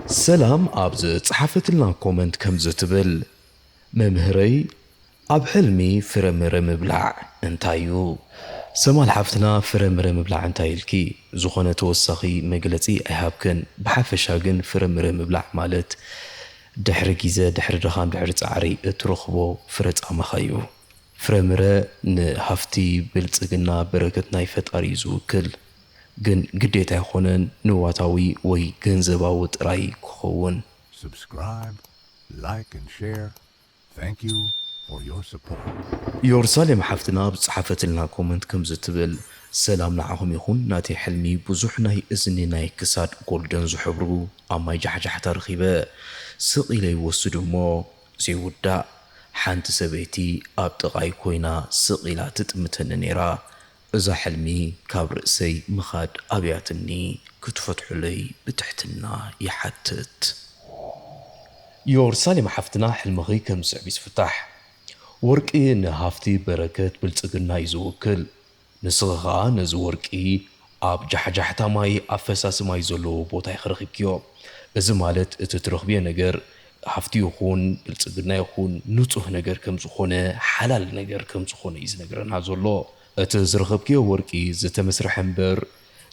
ሰላም ኣብ ዝጸሓፈትልና ኮመንት ከምዚ ትብል፣ መምህረይ ኣብ ሕልሚ ፍረምረ ምብላዕ እንታይ እዩ? ሰማል ሓፍትና ፍረምረ ምብላዕ እንታይ ኢልኪ? ዝኾነ ተወሳኺ መግለጺ ኣይሃብክን። ብሓፈሻ ግን ፍረምረ ምብላዕ ማለት ድሕሪ ግዜ፣ ድሕሪ ድኻም፣ ድሕሪ ጻዕሪ እትረኽቦ ፍረ ጻማኻ እዩ። ፍረምረ ንሃፍቲ፣ ብልጽግና፣ በረከት ናይ ፈጣሪ እዩ ዝውክል። ግን ግዴታ ኣይኾነን ንዋታዊ ወይ ገንዘባዊ ጥራይ ክኸውን። Subscribe, like and share. Thank you for your support. ዮርሳሌም ሓፍትና ኣብ ዝጸሓፈትልና ኮመንት ከምዚ ትብል፣ ሰላም ንዓኹም ይኹን። ናተይ ሕልሚ ብዙሕ ናይ እዝኒ ናይ ክሳድ ጎልደን ዝሕብሩ ኣብ ማይ ጃሕጃሕታ ረኺበ። ስቕ ኢለ ይወስድ እሞ ዘይውዳእ፣ ሓንቲ ሰበይቲ ኣብ ጥቓይ ኮይና ስቕ ኢላ ትጥምተኒ ነይራ። እዛ ሕልሚ ካብ ርእሰይ ምኻድ ኣብያትኒ ክትፈትሑለይ ብትሕትና ይሓትት። ዮርሳሌም ሓፍትና ሕልምኺ ከም ዝስዕብ እዩ ዝፍታሕ። ወርቂ ንሃፍቲ፣ በረከት፣ ብልጽግና እዩ ዝውክል። ንስኺ ኸኣ ነዚ ወርቂ ኣብ ጃሕጃሕታ ማይ፣ ኣብ ፈሳሲ ማይ ዘለዎ ቦታ ኢኺ ረኺብክዮ። እዚ ማለት እቲ ትረኽብዮ ነገር ሃፍቲ ይኹን ብልጽግና ይኹን ንጹህ ነገር ከም ዝኾነ፣ ሓላል ነገር ከም ዝኾነ እዩ ዝነግረና ዘሎ። እቲ ዝረኸብክዮ ወርቂ ዝተመስርሐ እምበር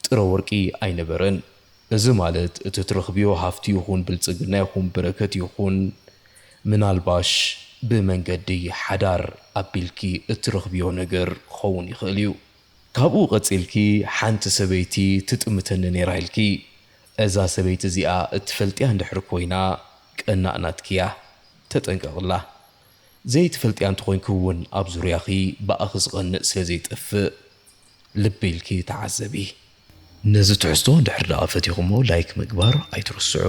ጥረ ወርቂ ኣይነበረን። እዚ ማለት እቲ ትረኽብዮ ሃፍቲ ይኹን ብልጽግና ይኹን በረከት ይኹን ምናልባሽ ብመንገዲ ሓዳር ኣቢልኪ እትረኽብዮ ነገር ክኸውን ይኽእል እዩ። ካብኡ ቀጺልኪ ሓንቲ ሰበይቲ ትጥምተኒ ነይራ ኢልኪ። እዛ ሰበይቲ እዚኣ እትፈልጥያ እንድሕር ኮይና ቀናእ ናትኪ እያ። ተጠንቀቕላ። ዘይትፈልጥያ እንተኾይንኪ እውን ኣብ ዙርያኺ ብኣኺ ዝቐንእ ስለ ዘይጠፍእ ልቢ ኢልኪ ተዓዘቢ። ነዚ ትሕዝቶ እንድሕር ደኣ ፈቲኹሞ ላይክ ምግባር ኣይትርስዑ።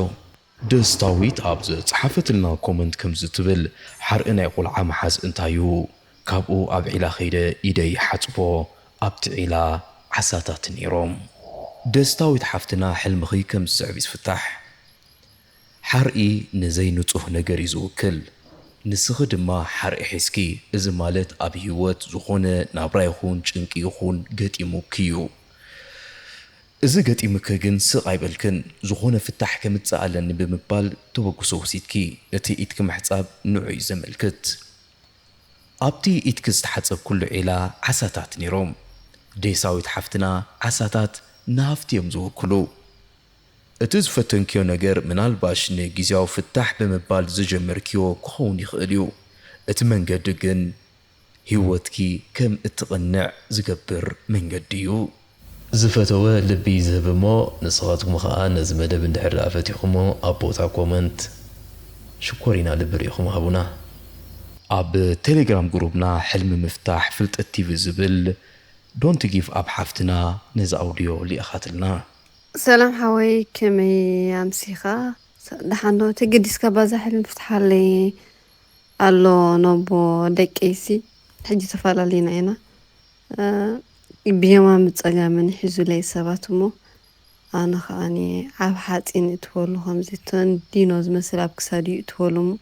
ደስታዊት ኣብ ዝጸሓፈትልና ኮመንት ከምዚ ትብል፣ ሓርኢ ናይ ቆልዓ ምሓዝ እንታይ እዩ? ካብኡ ኣብ ዒላ ከይደ ኢደይ ይሓጽቦ፣ ኣብቲ ዒላ ዓሳታት ነይሮም። ደስታዊት ሓፍትና ሕልምኺ ከም ዝስዕብ እዩ ዝፍታሕ። ሓርኢ ንዘይንጹህ ነገር እዩ ዝውክል። ንስኺ ድማ ሓርኢ ሒዝኪ፣ እዚ ማለት ኣብ ህይወት ዝኾነ ናብራ ይኹን ጭንቂ ይኹን ገጢሙኪ እዩ። እዚ ገጢሙኪ ግን ስቕ ኣይበልክን፣ ዝኾነ ፍታሕ ከምጽእ ኣለኒ ብምባል ተበግሶ ወሲድኪ። እቲ ኢድኪ ምሕጻብ ንዑ እዩ ዘመልክት። ኣብቲ ኢድኪ ዝተሓጸብክሉ ዒላ ዓሳታት ነይሮም። ደስታዊት ሓፍትና ዓሳታት ንሃፍቲ እዮም ዝውክሉ። እቲ ዝፈተንክዮ ነገር ምናልባሽ ንግዝያዊ ፍታሕ ብምባል ዝጀመርክዮ ክኸውን ይኽእል እዩ። እቲ መንገዲ ግን ህይወትኪ ከም እትቕንዕ ዝገብር መንገዲ እዩ። ዝፈተወ ልቢ እዩ ዝህብ እሞ ንስኻትኩም ኸኣ ነዚ መደብ እንድሕር ደኣ ፈቲኹሞ ኣብ ቦታ ኮመንት ሽኮሪና ልቢ ርኢኹም ሃቡና። ኣብ ቴሌግራም ግሩፕና ሕልሚ ምፍታሕ ፍልጠት ቲቪ ዝብል ዶንት ጊቭ ኣፕ ሓፍትና ነዚ ኣውድዮ ልኢኻትልና። ሰላም ሓወይ፣ ከመይ ኣምሲኻ? ደሓን ዶ? ተገዲስካ ባዛ ሕልሚ ፍትሓለይ ኣሎ ነቦ ደቀይሲ። ሕጂ ተፈላለዩና ኢና። እ፣ ብየማን ብጸጋምን ሒዙለይ ሰባት እሞ፣ ኣነ ከኣኒ ዓብ ሓጺን እትበሉ ከምዚ ተንዲኖ ዝመስል ኣብ ክሳድዩ እትበሉ እሞ፣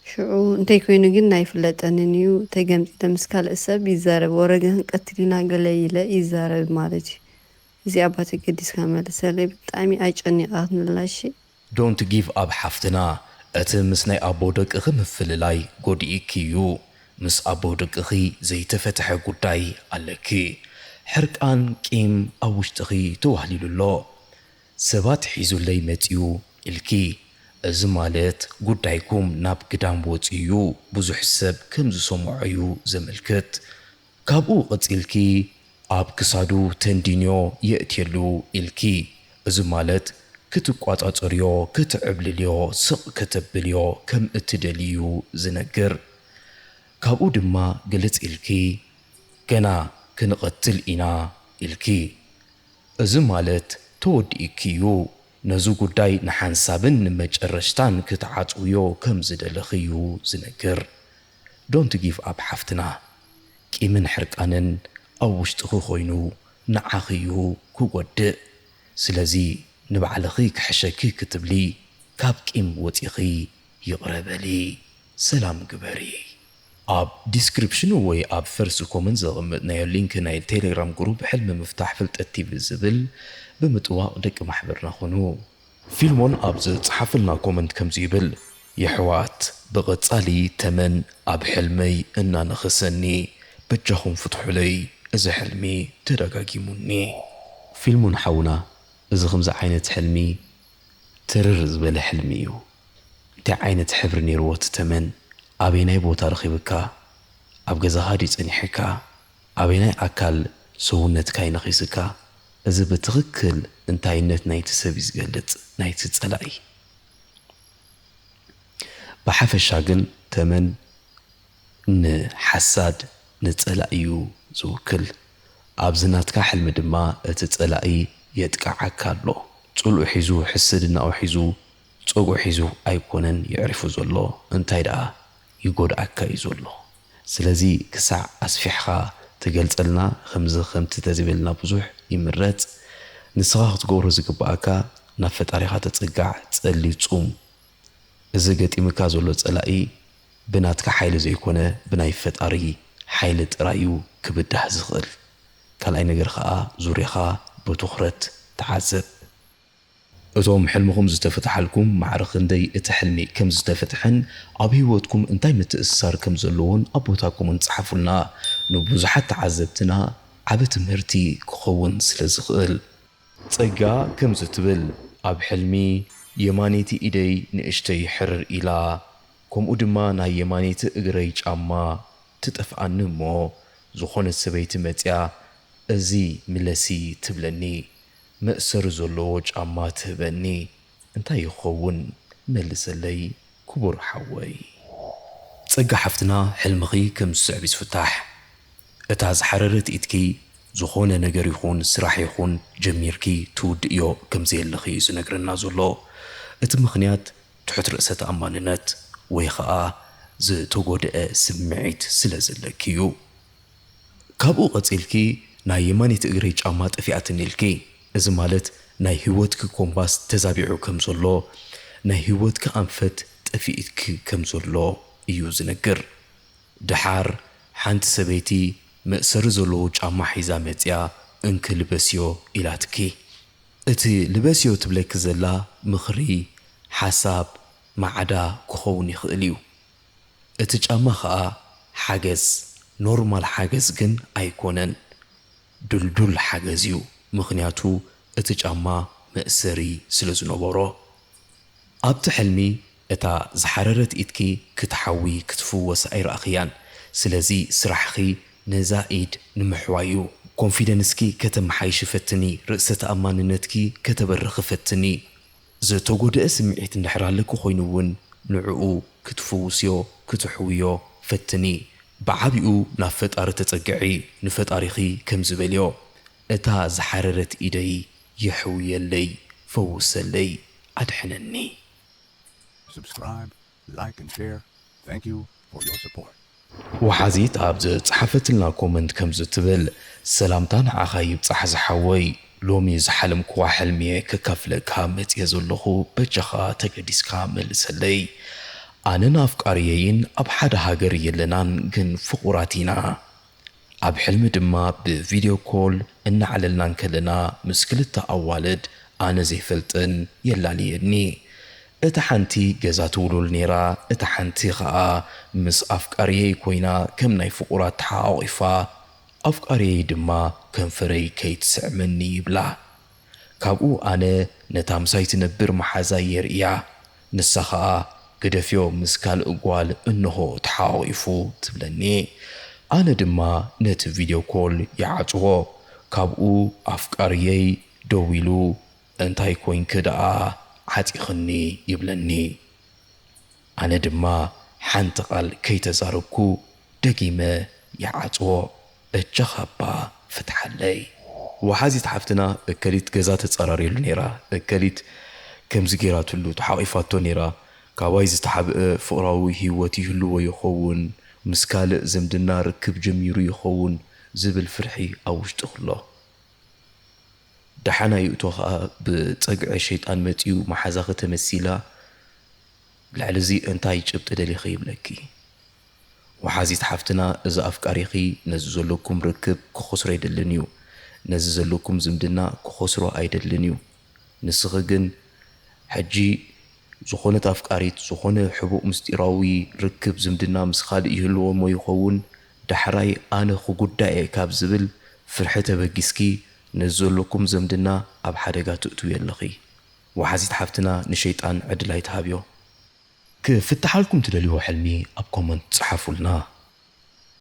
ሽዑ እንተይ ኮይኑ ግን ኣይፍለጠንን እዩ። ተገምጢለ ምስ ካልእ ሰብ ይዛረብ፣ ወረ ግን ክንቀትል ኢና ገለ ኢለ ይዛረብ ማለት እዩ። እዚኣ እባ ተገዲስካ መልሰለይ፣ ብጣዕሚ ኣጨኒቓትንላ እሺ። ዶንት ጊቭ ኣፕ ሓፍትና፣ እቲ ምስ ናይ ኣቦ ደቅኺ ምፍልላይ ጎዲእኪ እዩ። ምስ ኣቦ ደቅኺ ዘይተፈትሐ ጉዳይ ኣለኪ። ሕርቃን፣ ቂም ኣብ ውሽጥኺ ተዋህሊሉ ኣሎ። ሰባት ሒዙለይ መጺኡ ኢልኪ። እዚ ማለት ጉዳይኩም ናብ ግዳም ወጺኡ እዩ፣ ብዙሕ ሰብ ከም ዝሰምዖ እዩ ዘመልክት። ካብኡ ቀጺልኪ ኣብ ክሳዱ ተንዲንዮ የእትየሉ ኢልኪ። እዚ ማለት ክትቋጻጸርዮ፣ ክትዕብልልዮ፣ ስቕ ከተብልዮ ከም እትደልዩ እዩ ዝነግር። ካብኡ ድማ ግልጽ ኢልኪ፣ ገና ክንቐትል ኢና ኢልኪ። እዚ ማለት ተወዲኡኪ እዩ። ነዚ ጉዳይ ንሓንሳብን ንመጨረሽታን ክትዓጽውዮ ከም ዝደለኺ እዩ ዝነግር። ዶንት ጊቭ ኣፕ ሓፍትና። ቂምን ሕርቃንን ኣብ ውሽጥኺ ኮይኑ ንዓኺ እዩ ክጎድእ። ስለዚ ንባዕልኺ ክሕሸኪ ክትብሊ ካብ ቂም ወጺኺ ይቕረ በሊ። ሰላም ግበሪ። ኣብ ዲስክሪፕሽኑ ወይ ኣብ ፈርስት ኮመንት ዘቐመጥናዮ ሊንክ ናይ ቴሌግራም ግሩፕ ሕልሚ ምፍታሕ ፍልጠት ቲቪ ዝብል ብምጥዋቕ ደቂ ማሕበርና ኩኑ። ፊልሞን ኣብ ዝጸሓፈልና ኮመንት ከምዚ ይብል፣ የሕዋት ብቐጻሊ ተመን ኣብ ሕልመይ እናነኸሰኒ፣ በጃኹም ፍትሑለይ፣ እዚ ሕልሚ ተደጋጊሙኒ። ፊልሞን ሓውና፣ እዚ ከምዚ ዓይነት ሕልሚ ትርር ዝበለ ሕልሚ እዩ። እንታይ ዓይነት ሕብሪ ነይርዎ እቲ ተመን? ኣበየናይ ቦታ ረኺብካ? ኣብ ገዛኻ ድዩ ጸኒሕካ? ኣበየናይ ኣካል ሰውነትካ እዩ ነኺስካ? እዚ ብትኽክል እንታይነት ናይቲ ሰብ እዩ ዝገልጽ፣ ናይቲ ጸላኢ። ብሓፈሻ ግን ተመን ንሓሳድ፣ ንጸላኢ'ዩ ዝውክል። ኣብዚ ናትካ ሕልሚ ድማ እቲ ጸላኢ የጥቅዓካ ኣሎ። ጽልኡ ሒዙ፣ ሕስድናኡ ሒዙ፣ ጸግኡ ሒዙ ኣይኮነን የዕሪፉ ዘሎ፣ እንታይ ደኣ ይጎድኣካ እዩ ዘሎ። ስለዚ ክሳዕ ኣስፊሕኻ ትገልጸልና፣ ከምዚ ከምቲ ተዘይበልና ብዙሕ ይምረጽ። ንስኻ ክትገብሮ ዝግብኣካ ናብ ፈጣሪኻ ተጸጋዕ፣ ጸሊ፣ ጹም። እዚ ገጢምካ ዘሎ ጸላኢ ብናትካ ሓይሊ ዘይኮነ ብናይ ፈጣሪ ሓይሊ ጥራይ እዩ ክብዳህ ዝኽእል። ካልኣይ ነገር ኸኣ ዙርያኻ ብትኹረት ተዓዘብ። እቶም ሕልምኹም ዝተፈትሓልኩም ማዕረ ክንደይ እቲ ሕልሚ ከም ዝተፈትሐን ኣብ ህይወትኩም እንታይ ምትእስሳር ከም ዘለዎን ኣብ ቦታኩምን ጸሓፉልና። ንብዙሓት ተዓዘብትና ዓቢ ትምህርቲ ክኸውን ስለ ዝኽእል። ጸጋ ከምዚ ትብል፣ ኣብ ሕልሚ የማነይቲ ኢደይ ንእሽተይ ሕርር ኢላ፣ ከምኡ ድማ ናይ የማነይቲ እግረይ ጫማ ትጠፍኣኒ እሞ፣ ዝኾነት ሰበይቲ መጺኣ፣ "እዚ ምለሲ" ትብለኒ፣ መእሰሪ ዘለዎ ጫማ ትህበኒ። እንታይ ይኸውን? መልሰለይ ክቡር ሓወይ። ጸጋ ሓፍትና፣ ሕልምኺ ከም ዝስዕብ እዩ ዝፍታሕ። እታ ዝሓረረት ኢድኪ ዝኾነ ነገር ይኹን ስራሕ ይኹን ጀሚርኪ ትውድእዮ ከም ዘየለኺ እዩ ዝነግረና ዘሎ። እቲ ምኽንያት ትሑት ርእሰ ተኣማንነት ወይ ኸኣ ዝተጎድአ ስምዒት ስለ ዘለኪ እዩ። ካብኡ ቀጺልኪ ናይ የማነይቲ እግረይ ጫማ ጠፊኣትኒ ኢልኪ። እዚ ማለት ናይ ህይወትኪ ኮምባስ ተዛቢዑ ከም ዘሎ፣ ናይ ህይወትኪ ኣንፈት ጠፊእኪ ከም ዘሎ እዩ ዝነግር። ደሓር ሓንቲ ሰበይቲ መእሰሪ ዘለዎ ጫማ ሒዛ መጺኣ፣ "እንኪ ልበስዮ" ኢላትኪ። እቲ ልበስዮ ትብለኪ ዘላ ምኽሪ፣ ሓሳብ፣ ማዕዳ ክኸውን ይኽእል እዩ። እቲ ጫማ ኸኣ ሓገዝ፣ ኖርማል ሓገዝ ግን ኣይኮነን። ድልዱል ሓገዝ እዩ፣ ምኽንያቱ እቲ ጫማ መእሰሪ ስለ ዝነበሮ። ኣብቲ ሕልሚ እታ ዝሓረረት ኢድኪ ክትሓዊ ክትፍወስ ኣይረኣኽያን። ስለዚ ስራሕኺ ነዛ ኢድ ንምሕዋይ እዩ። ኮንፊደንስኪ ከተመሓይሺ ፈትኒ፣ ርእሰ ተኣማንነትኪ ከተበርኺ ፈትኒ። ዝተጎድአ ስምዒት እንድሕር ኣለኪ ኮይኑ እውን ንዕኡ ክትፍውስዮ፣ ክትሕውዮ ፈትኒ። ብዓቢኡ ናብ ፈጣሪ ተጸግዒ፣ ንፈጣሪኺ ከምዚ በልዮ፣ "እታ ዝሓረረት ኢደይ የሕውየለይ፣ ፈውሰለይ፣ ኣድሕነኒ." Subscribe, like and share. Thank you for your support. ወሓዚት ኣብ ዝጸሓፈትልና ኮመንት ከምዚ ትብል፣ "ሰላምታ ንዓኻ ይብጻሕ ዝሓወይ፣ ሎሚ ዝሓለምክዋ ሕልሚ'የ ከካፍለካ መጽየ ዘለኹ፣ በጃኻ ተገዲስካ መልሰለይ። ኣነን ኣፍቃሪየይን ኣብ ሓደ ሃገር የለናን፣ ግን ፍቑራት ኢና። ኣብ ሕልሚ ድማ ብቪድዮ ኮል እናዕለልና እንከለና ምስ ክልተ ኣዋልድ ኣነ ዘይፈልጠን የላልየኒ። እታ ሓንቲ ገዛ ትውልውል ነይራ፣ እታ ሓንቲ ኸኣ ምስ ኣፍቃሪየይ ኮይና ከም ናይ ፍቑራት ተሓቋቒፋ፣ ኣፍቃሪየይ ድማ ከንፈረይ ከይትስዕመኒ ይብላ። ካብኡ ኣነ ነታ ምሳይ ትነብር መሓዛይ የርእያ። ንሳ ኸኣ ግደፍዮ ምስ ካልእ ጓል እንሆ ተሓቋቒፉ ትብለኒ። ኣነ ድማ ነቲ ቪድዮ ኮል ይዓጽዎ። ካብኡ ኣፍቃሪየይ ደዊሉ እንታይ ኮይንኪ ደኣ ዓጺኽኒ ይብለኒ። ኣነ ድማ ሓንቲ ቃል ከይተዛረብኩ ደጊመ ይዓጽዎ። በጃኻ እባ ፍትሓለይ። ወሓዚት ሓፍትና እከሊት ገዛ ተጸራርየሉ ነይራ፣ እከሊት ከምዚ ገይራትሉ ተሓቒፋቶ ነይራ፣ ካባይ ዝተሓብአ ፍቕራዊ ህይወት ይህልዎ ይኸውን፣ ምስ ካልእ ዝምድና ርክብ ጀሚሩ ይኸውን ዝብል ፍርሒ ኣብ ውሽጢ ክሎ። ደሓን ኣይእቶ ኸኣ ብጸግዒ ሸይጣን መጺኡ መሓዛኺ ተመሲላ፣ ልዕሊ እዚ እንታይ ጭብጢ ደሊኺ ይብለኪ። ወሓዚት ሓፍትና፣ እዚ ኣፍቃሪኺ ነዚ ዘለኩም ርክብ ክኸስሮ ኣይደልን እዩ። ነዚ ዘለኩም ዝምድና ክኸስሮ ኣይደልን እዩ። ንስኺ ግን ሕጂ ዝኾነት ኣፍቃሪት፣ ዝኾነ ሕቡእ ምስጢራዊ ርክብ፣ ዝምድና ምስ ካልእ ይህልዎ እሞ ይኸውን፣ ዳሕራይ ኣነ ክጉዳእ እየ ካብ ዝብል ፍርሒ ተበጊስኪ፣ ነዚ ዘለኩም ዝምድና ኣብ ሓደጋ ትእትውዮ ኣለኺ። ወሓዚት ሓፍትና ንሸይጣን ዕድል ኣይትሃብዮ። ክፍትሓልኩም ትደልይዎ ሕልሚ ኣብ ኮመንት ጸሓፉልና።